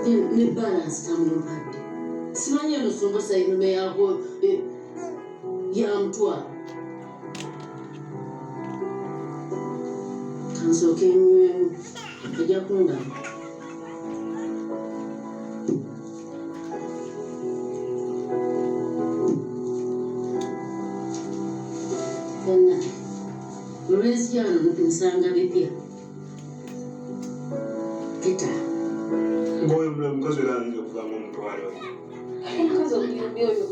Ne balance tamumpadde. Simanyi eno sumbusa enume yako ya mutwalo. Kansooke nywemu ejja kundaba. Olw'enzija wano nsanga bipya. Peter. Ng'oyo omulala omukazi era ayinza okuvaamu omutwalo oyo. Omukazi omuyombi oyo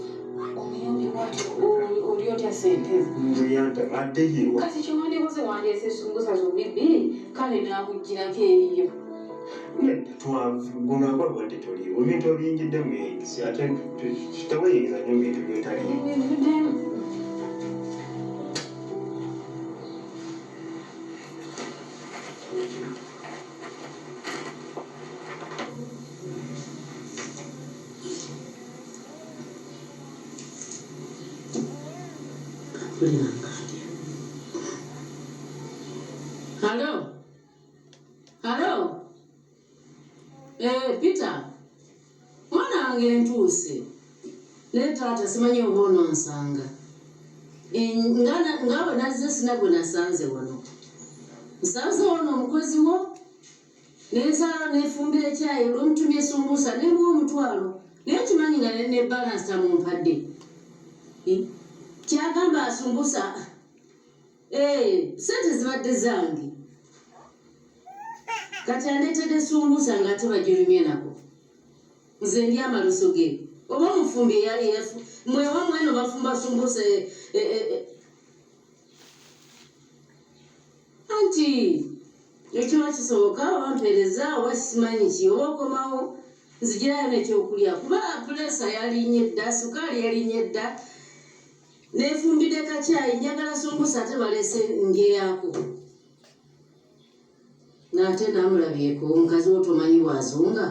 omuyombi bwatyo oli otya sente ze? Nze yantama adde yiwa. Kati kyewandikoze wandyese sumbusa zombi bbiri kale naakuggyirako eyiyo. Nedda twaguno akola wadde toliiwo ebintu obiyingiddemu yeyingisi ate teweyingiza nnyo mu bintu byotaliimu. Bivuddemu. Mpulira nga ndya. Halo? Halo? Eh, Peter. Mwana wange ntuuse. Naye taata simanyi oba ononsanga. Eh, nga bwe nazze sina gwe nasanze wano. Nsanze wano omukozi wo nensala nefumbira ekyayi olwomutumye sumbusa nemuwa omutwalo naye kimanyi nga ne balance tamumpadde. Eh, kyagamba asumbusa eh, sente zibadde zange kati andeetedde sumbusa nga ate bagirumye nako. Nze ndya amalusu ge oba omufumbi eyali mwewa mweno bafumba sumbusa anti ekiba kisoboka oba mpereza oba simanyi ki oba okomawo nzigirayo nekyokulya kuba pulesa yalinye dda sukaali yalinye dda nefumbidde kakyayi njagala sumbusa ate balese ndyeyako Nate namulabyeko omukazi wo tomanyi bwazunga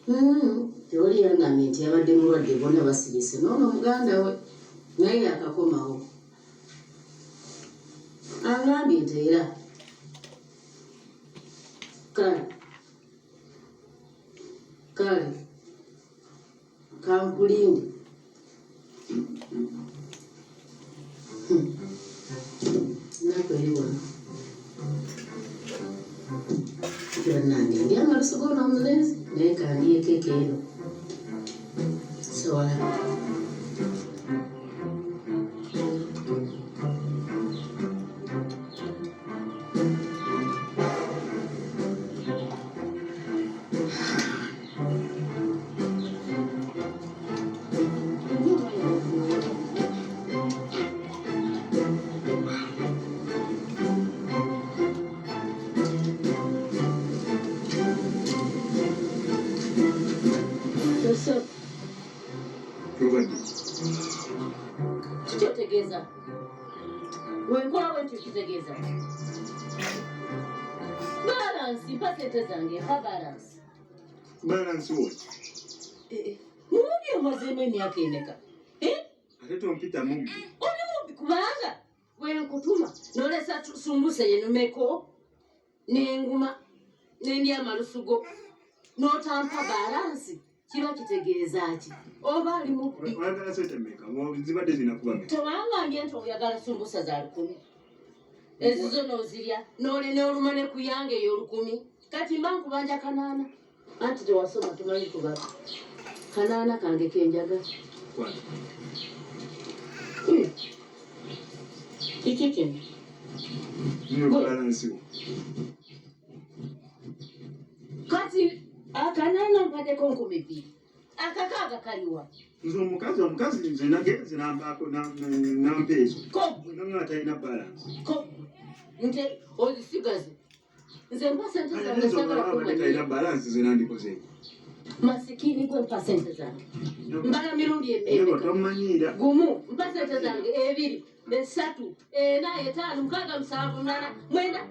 hmm, tewali yangambye nti yabadde mulwadde bonna basirise noono muganda we naye yakakomawo angambye nti era kale kale Kankulinde. Ennaku eri wano. Bannange ndi amalusu g'ono omulenzi naye kandiye keeke eno. Sewala. Kikyotegeeza wenkola bwentyo kitegeeza balansi mpa sente zange mpa balansi Balance what? Eh, eh. Mubbi omazeemu emyaka emeka? Eh? Ate tompita mubbi. Oli mubbi kubanga bwe nkutuma nolesa sumbusa yenumeko nenguma nendya amalusu go n'otampa balansi kiba kitegeeza ki? Oba ali mubbi. Oyagala sente mmeka? Zibadde zirina kuba mmeka? Tewangambye nti oyagala sumbusa za lukumi. Ezizo n'ozirya n'ole n'oluma ne ku yange ey'olukumi. Kati mba nkubanja kanaana. Anti tewasoma tumanyi kubala. Kanaana kange kenjaga. Kwata. Kiki kino? Nno balansi wo. Kati akanaana mpaddeko 2000. Akakaaga kaliwa? Nze omukazi omukazi nze nagenze nambaako nampa ezo. Kogwe. Nanga talina balance. Kogwe. Nte ozisigaze. Nze mpa sente zange Nze sagala omwana abadde kumanya. talina balance nze nandikozeeko. Masikini gwe mpa sente zange. Mbala mirundi Nyabo emeka. tomanyiira. Gumu mpa sente zange ebiri esatu ena etaano mukaaga musanvu munaana mwenda.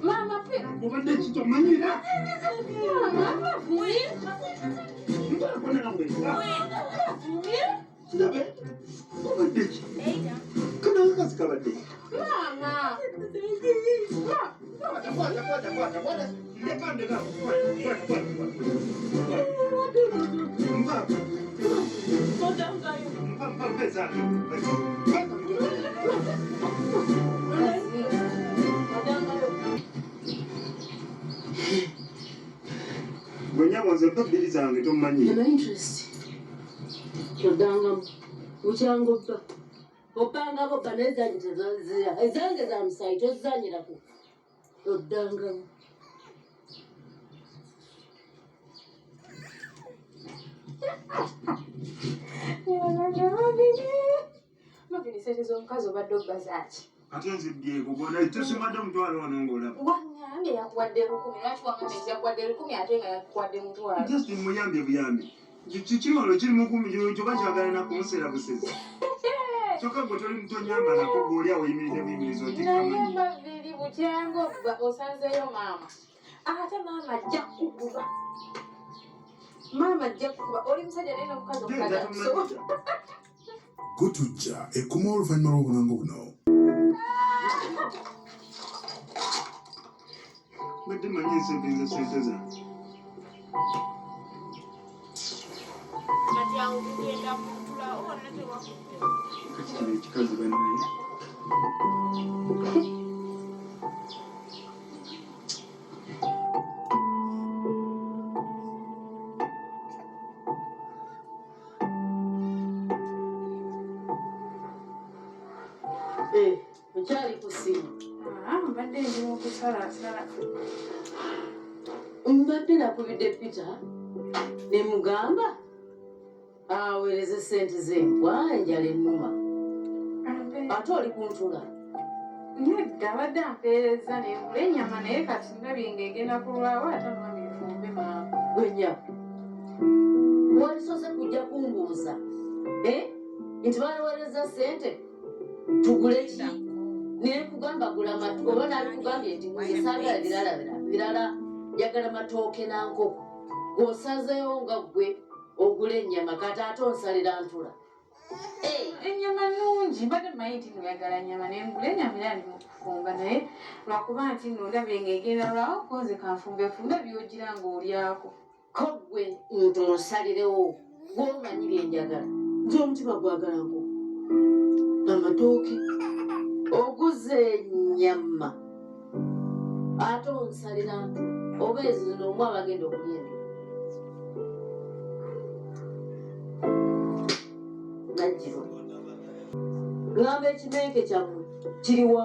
Mama pe. Obadde ki tomanyiira? Mama fuye. Nkolako naawe. Kirabe obadde ki? Kano akakazi kabadde ki? Mama. Kwata, kwata, kwata, kwata, kwata. Ndeka, ndeka. Kwata, kwata, kwata, kwata. Mpa. Todangayo. Mpa, mpa, mpa ezange. Mpa. Todangayo. Gwe nnyabo nze mpa bbiri zange tommanyi. Eno interest. Todangamu. Bukyanga obba. Obbanga bobba naye zange tezazira. Ezange za musaayi tozizanyirako. Oddangamu. Mavini, sente z'omukazi obadde obba zaaki? Ate nze byeko gona tosomadde omutwalo wano ng'olaba. Wangambye yakuwadde 1000, lwaki wangambye nti yakuwadde 1000 ate nga yakuwadde 500? Just muyambye buyambi. Kiki wano kiri mukumi kyoba kyagala na kumusera busezi. Kyokka gwe toli mutonyamba nako gwe oli awo oyimiridde buyimirizi Naye otikkamanyi. Mavini, bukyanga obba osanzeeyo maama. Ate maama ajja kukuba. Maama ajja kukuba. Oli musajja naye n'omukazi omukazi akusobola. Gutujja ekoma oluvannyuma lw'obulango buno. Mbadde manyi nsevinze sente zange. Kati awo kugenda kutula wonna tewakudde. Kati kino ekikazi bannaye. Eh, okyali ku ssimu. Ah, mbadde ndi mu kusalasala. Mbadde nakubidde Peter ne mugamba aweereze ssente z'embwa enjala ennuma. Ate oli kuntula. Nedda, abadde ampeereza nengula ennyama naye kati ndabye ng'egenda kulwawo ate omwami nfumbe maama. Gwe nnyabo, walisoose kujja kumbuuza eh? Nti baweereza ssente tugule ki? Ne nkugamba gula matu oba nalikugambye nti nze saagala birala birala njagala matooke na nkoko. Gw'osazeewo nga ggwe ogula ennyama kati ate onsalira ntula. Ennyama nnungi, mbadde mmanyi nti nno oyagala nnyama naye ngula ennyama era ndi mu kufumba naye lwakuba nti nno ndabye ng'egenda lwawo ko nze kanfumbefumbe by'ogira ng'olyako. Ko ggwe nti onsalirewo gw'omanyi bye njagala. Nze omutima gwagala nkoko, amatooke, oguze ennyama ate onsalira ntula oba ezo zino omu abagenda okulya entula. Najjirwa. Ŋŋamba ekimenke kyammwe kiriwa?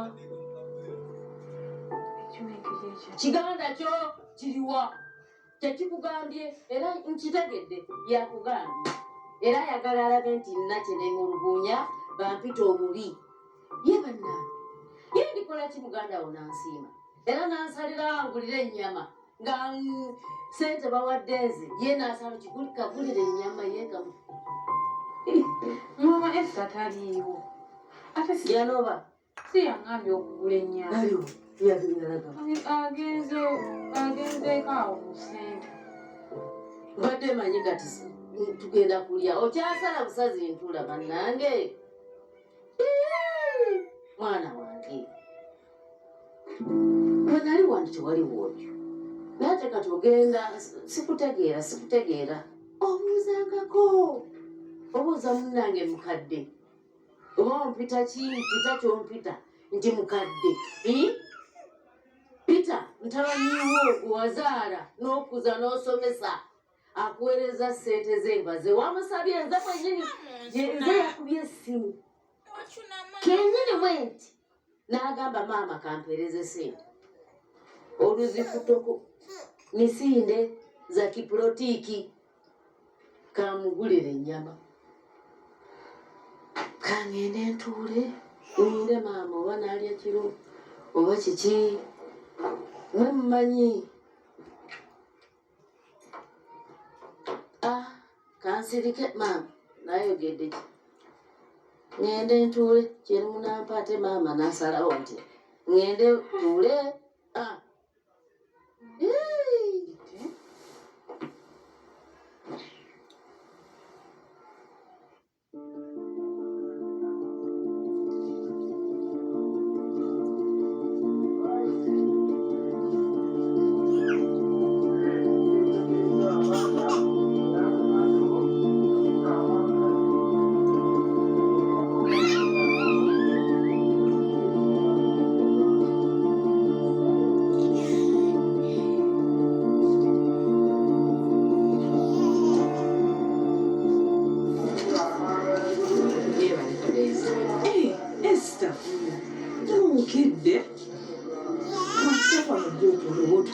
Ekimenke kyekyo. Kiganda kyo kiriwa? Kyekikugambye era nkitegedde yakugambye. Era ayagala alabe nti nna kyeneemulugunya bampita omubi. Ye bannange, ye ndikola ki muganda wo n'ansiima? Era n'ansalira angulire ennyama nga ssente bawadde nze ye n'asala kagulire ennyama ye kamu. Maama Esther taliiwo. Ate si Yanoba. si yaŋŋambye okugula ennyama. Aliwo yagalaga. Agenze agenzeeko awo mu ssente. Mbadde manyi kati tugenda kulya okyasala busazi ntula bannange. Mwana wange bwe nali wano tewaliwo otyo naye ate kati ogenda sikutegeera sikutegeera obuuzangako obuuza munnange mukadde oba ompita ki mpita kyompita nti mukadde. Peter mutabani wo gwe wazaala n'okuza n'osomesa akuweereza ssente z'enva ze wamusabye nze mwennyini nze yakubye essimu kennyini bwe nti n'agamba maama kampeereze ssente oluzikutoko misinde za kipulotiiki kamugulire ennyama kangende ntuule ninde maama oba naalya kiro oba kiki mwe mumanyi. Ah, kansirike maama nayogedde ki ŋŋende ntuule kyerimunampa ate maama n'asalawo nti ŋŋende ntuule. Ah. Yee.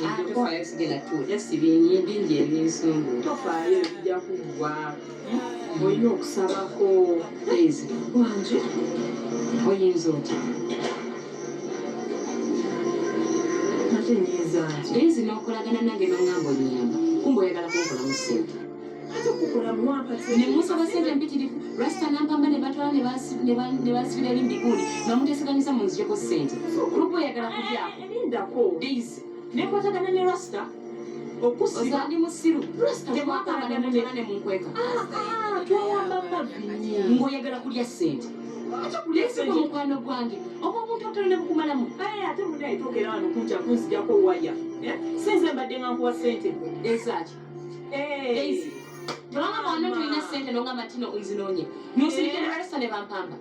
Tofaayo, sigenda tuula. Just bingi bingi ebinsumbuwa. Tofaayo, bijja kuggwa. Olina okusabako. Daisy, Wanje. Oyinza otya? Ate nyinza nti? Daisy, n'okolagana nange n'oŋŋamba onyamba, kumbe oyagala kunkolamu ssente. Ate kukola muwampa. Ne musaba ssente mpitirivu, Rasta nampamba ne batwala ne basibira eri mbigundi nga muteeseganyiza mu nzijeko ssente olwokuba oyagala kulyako. Lindako. Daisy. Nenkwatagana ne Rasta okusiba. Oza ndi musiru? Rasta. Temwakamba ne mutwala ne munkweka. Twawamba Mavini. Ng'oyagala kulya ssente. Ate kulya Daisy, gwe ssente? Mukwano gwange oba obuntu obutono ne bukumalamu. Ate munaye tokera wano kunja kunzijako waya. Sinze mbadde nga nkuwa ssente. Ezaaki? Daisy, tewangamba wano tolina ssente nongamba nti no nzinoonye nosirike ne Rasta ne bampamba.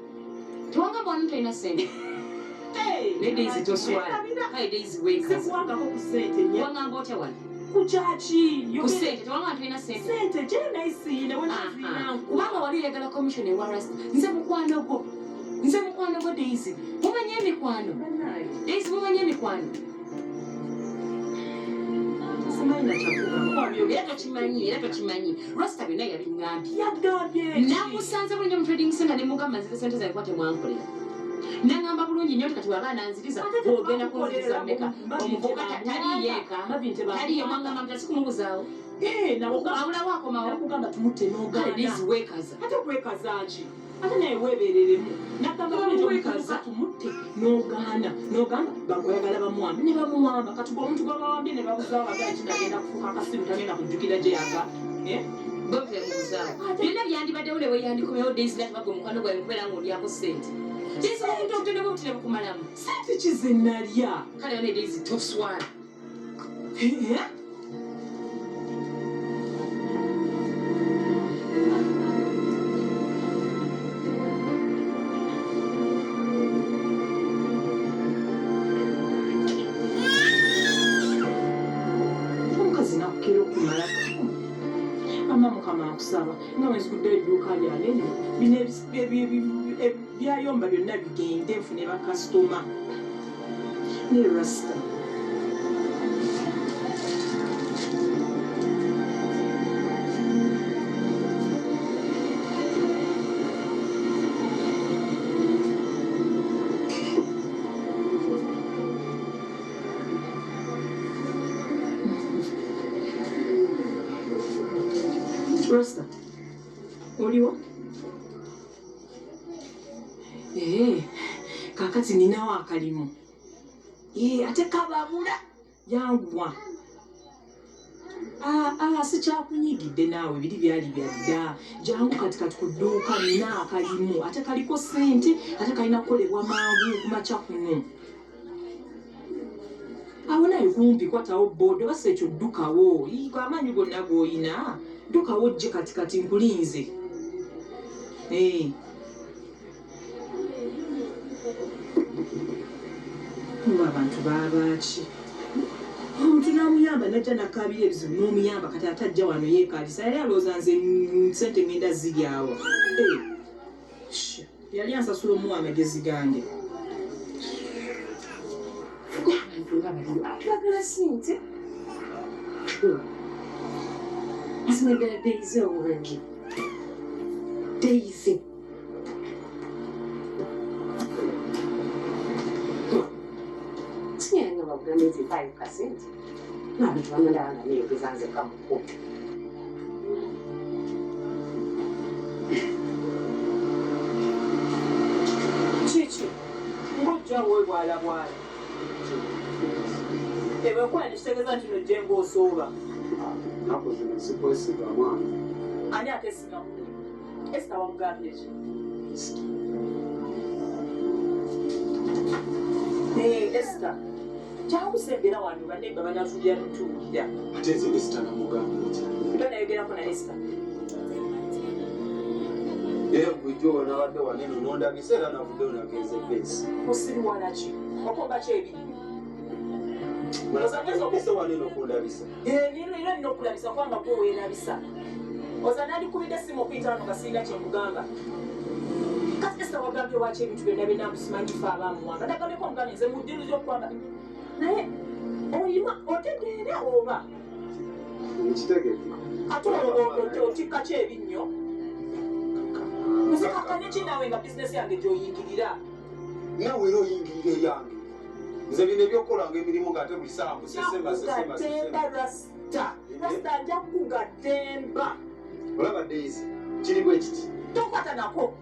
Tewangamba wano tolina ssente. Ne Daisy, toswala. Kale Daisy, weekaza. Sikuwangako ku ssente nya. Wangamba otya wano? Ku kyaki? Ku ssente, tewangamba tolina ssente. Ssente gye nayisiine wenazina. Kubanga wali oyagala commission ewa Rasta. Nze mukwano gwo, nze mukwano gwo. Daisy, mumanye emikwano. Daisy, mumanye emikwano. Simanyi nakyakugamba. Era tokimanyi, era tokimanyi. Rasta byonna yabiŋŋambye. Yagambye? Namusanze bulungi mu trading center ne mugamba nziza sente zange kuba temwankolera. Nangamba bulungi nnyo nti kati waba ananziriza, bwogenda kunziriza mmeka? Omuvubuka taliyeeka, taliyo. Mwangamba mutya? Sikumubuzaawo, abulawo, akomawo. Nakugamba tumutte. Kale. N'ogaana. Daisy, weekaza. Ate kwekaza ki? Ate naye weebereremu. Nagamba Weekaza. weekaza tumutte, n'ogaana, n'ogamba bakweyagala bamuwambe ne bamuwamba. Kati gwe omuntu gwabawambye ne babuzaawo bagala kinagenda kufuuka akasiru, tagenda kujjukira gye yaga. Bwemuzaawo byonna byandibaddewo ne weyandikomyewo. Daisy, natubagwe omukwano gwawe nkubeera ng'olyako ssente. Daisy, omuntu obutonde bwe buti ne bukumalamu. Sente ki ze nalya? Kale ne Daisy, toswala. Eh? Omukazi nakukera okumala. Ama Mukama, nkusaba nga wenzigudde edduuka lyange nno, bino byayomba byonna bigende, nfune bakasitoma ne Rasta. Rasta, oliwo? Ee, kakati ninawo akalimu. Ee, ate kababula, yanguwa. Aa, sikyakunyigidde naawe, biri byali byadda. Jangu kati kati ku dduuka, nina akalimu ate kaliko ssente, ate kalina kukolebwa mangu kumakya kuno. Awo naye kumpi, kwatawo boda oba si ekyo ddukawo. Ii, amaanyi gonna g'oyina, ddukawo ojje kati kati, nkulinze. Eh. Nga abantu baabaaki? Omuntu n'amuyamba najja nakabira ebizibu n'omuyamba, kati ate ajja wano yeekalisa. Yali alowooza nze sente ngenda ziryawa. Eh, yali ansasula omuwa amagezi gange. Abantu nga baliyo atwagala sente. Mazima ddala, Daisy owange, Daisy. Sinyanga bakugambe nti mpaayo kasente n'abantu bamwe ndaba nga neeyogeza nzekka mu kkubo. Kiki ng'ojja weebwalabwala ebwekola nekitegeeza nti nojje ng'osooba? Nnaku zino sikwesiga mwana. Ani atesiga munne? Esita wamugambye ki? Esita kyakusembera wano, banebba banatulira tutuulira. Ate nze Esita namugamba otya? Tonayogerako na Esita? Era bulijjo nabadde waneno nondabisa, era navuddeyo nagenze beesi. Osiriwala ki? Okomba ki ebiri? Ese waneno okundabisa. Era nina okulabisa kubanga gwe weerabisa. Oza nandikubidde essimu okuyita wano nga sirina kyekugamba. Kati Esita wagambye waki ebintu byonna byonna mbusimanyi fe abamuwamba? Nagambeko omugambye nze muddiru gyokukwamba, naye oli Olimu otegeera oba? Nkitegedde. Ate otikka ki ebinnyo? Nzikakkane ki naawe nga bizinesi yange gy'oyingirira? Naawe era oyingirira eyange. Nze bino ebyokukolanga emirimu ng'ate buli ssaawa musesema sesema sesema. Rasta, rasta nja kugatemba. Olaba Daisy, kiri bwe kiti. Tokwata nako.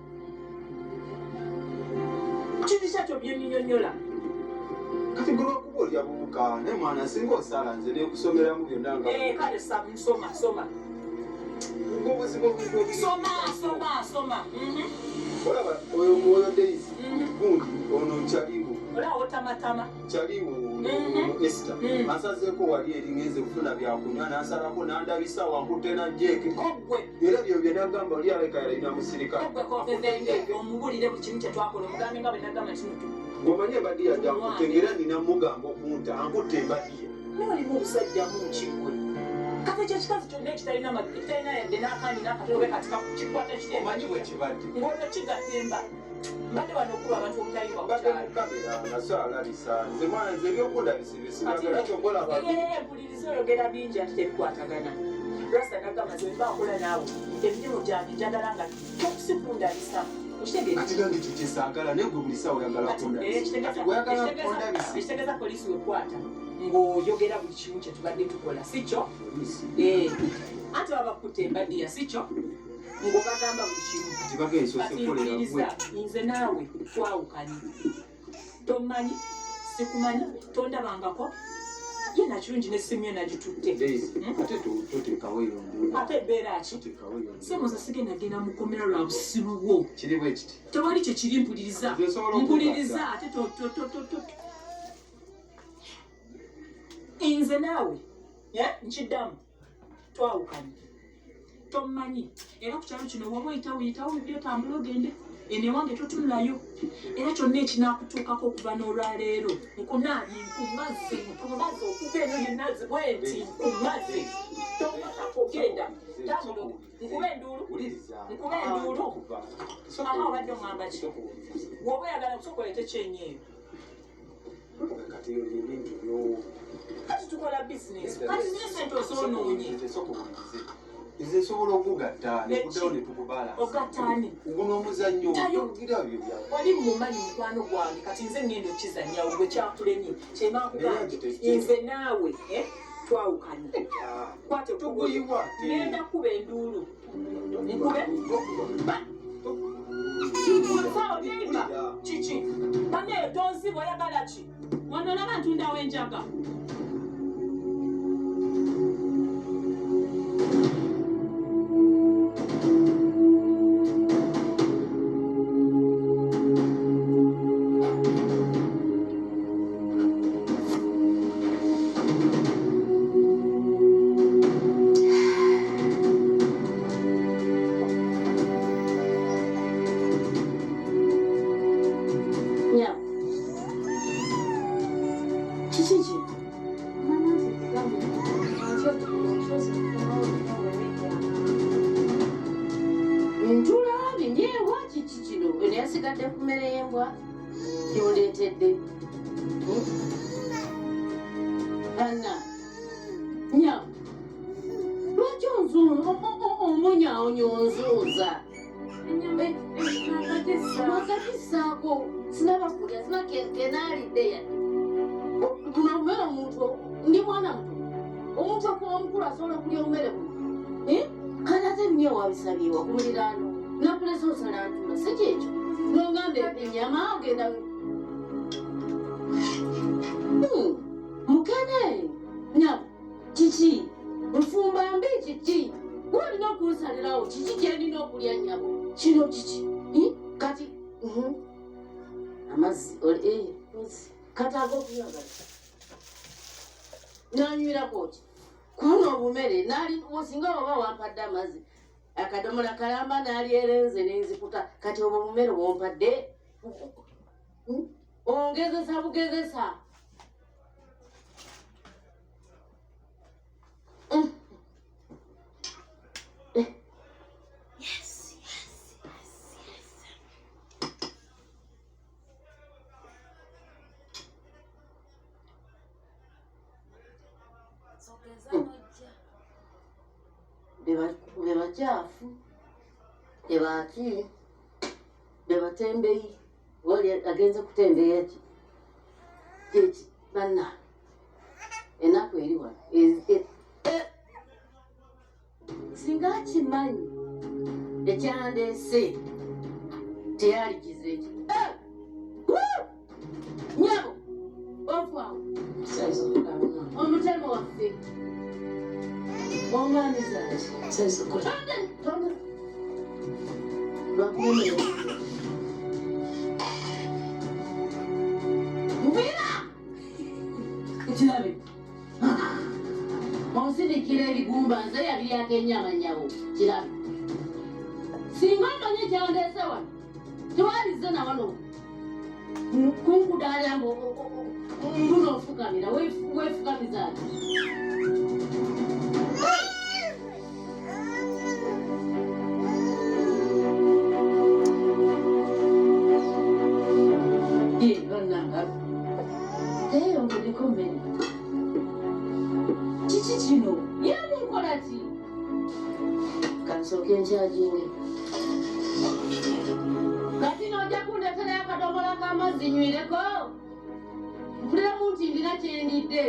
Kiri kyakyo byenyinyonyola. Kati gwe lwakuba olya buwuka naye mwana singa osala nze nekusomeramu byonna nga. Eh, kale soma soma. Obuzibu Soma soma soma. Olaba oyo mwoyo Daisy gundi ono nkyaliwo. Olaba otamatama. Kyaliwo ono Esther. Ansazeeko wali eri ngenze kufuna byakunywa n'ansalako n'andabisa wankutte na jeeke. Koggwe. Era byo bye nagamba oli alabika yalina musirikale. Koggwe kovevenge omubulire buli kimu kye twakola omugambe nga bwe nagamba nti mutu. Gwomanyi embadiya gyankutte ng'era nina mugamba okunta ankutte embadiya. Naye olimu obusajja mungi ggwe. Kati ekyo ekikazi kyonna ekitalina ekitalina yadde n'akaani n'akatono bwe kati kikwata kitya? Omanyi bwe kibadde. Ng'olwo kigatemba. Mbadde wano okuba abantu obutayiwa ku Mbadde kyalo. mu kamera nga so alabisa. Nze mwana nze ebyokundabisa ebyo sibagala kyokka olaba. Mpuliriza oyogera bingi ate tebikwatagana. Rasta nagamba nze mba nkola naawe emirimu gyange njagala nga tosikundabisa. Kati nange ekyo kye saagala naye gwe buli ssaawa oyagala kundabisa. Kati gwe oyagala kundabisa. Ekitegeeza poliisi wekwata ng'oyogera buli kimu kye tubadde tukola si kyo? Anti baba bakutte embadiya si kyo? Ng'obagamba buli kimu. Kati bagenda nsoose kukolera gwe. Nze naawe twawukanye. Tommanyi, sikumanyi, tondabangako. Ye nakirungi n'essimu yo nagitutte. Ate toteekawo eyo nduulu. Ate embeera ki? Ssebo nze sigenda genda mu kkomera lwa busiru bwo. Kiri bwe kiti. Tewali kye kiri mpuliriza. Mpuliriza ate to to to to to. Nze naawe nkiddamu twawukanye. Tommanyi era ku kyalo kino woba oyitawo yitawo byotambula ogende eno ewange totunulayo era kyonna ekinaakutuukako okuva n'olwaleero nkunaabye nkumaze nkumaze okuva eno yenna bwenti nkumaze tompatako genda tambula nkube enduulu nkube enduulu aha obadde oŋŋamba ki woba oyagala kusooka oleete kyenyi eyo kati tukola bizinesi kati naye sente ozoonoonye. Nze nsobola okugatta nekuddawo ne tukubala. Ogatta ani? Guno omuzannyo Tayo. ogira byo bya. Wali mumanyi mukwano gwange kati nze ngenda okizannya gwe kyakulemye kyemakugambye nze naawe twawukanye. Kwate Tuguyiwa ate. Ngenda kuba enduulu. Nkube? Nfaawo neiba. Kiki? Banne tonziba oyagala ki? Wano olaba ntundawo enjaga. Nyabo. Kiki kino? Mama nze kugambye nti otuusa Ntula binyeebwa kiki kino? Eno yasigadde ku mmere y'embwa gy'ondeetedde. Anna, nyabo, lwaki omunyaawonya onzuuza? Wakagissaako sinaba kulya sina kenaalidde yadde. Buno obumere omuntu ndi mwana muto. Omuntu okuba omukulu asobola okulya obumere buno. Kati ate ebinyeebwa wabisabye wa ku muliraano. Nakulese osala ntula si kyekyo. N'ongamba ennyama ogenda. Mukene, nyabo, kiki? Nfumba mbi kiki? Gwe olina okunsalirawo kiki kye nnina okulya nnyabo? Kino kiki? Kati amazzi kati ag'okunywa gati. Nanywerako ki? Kuno obumere singa oba wampadde amazzi akadomola kalamba n'alyerenze n'enzikuta kati obwo obumere bwompadde ongezesa bugezesa. Yes, yes, yes, yes. Be bakyafu, be baki, be batembeyi. Oli agenze kutembeya ki? Eki banna ennaku eri wano. Singa akimanyi ekyandeese teyaligize eki. Nyabo ofwawo omutemo waffe omwami zaki tonde lwakulemera mubira ekirabe onsindikira ebigumba nze yabiryako ennyama nyabo kirabe singa omanyi ekyandeese wano tewalizze na wano kunkudaala mbu mbuno ofukamira weefukamiza ki? Ye, bannange, teyeyongeddeko mmere. Kiki kino? Ye munkola ki? Kansooke nkyajinge. Kati n'ojja kundeeterayo akadomola k'amazzi nywireko, mpuliramu nti ndina kye ndidde.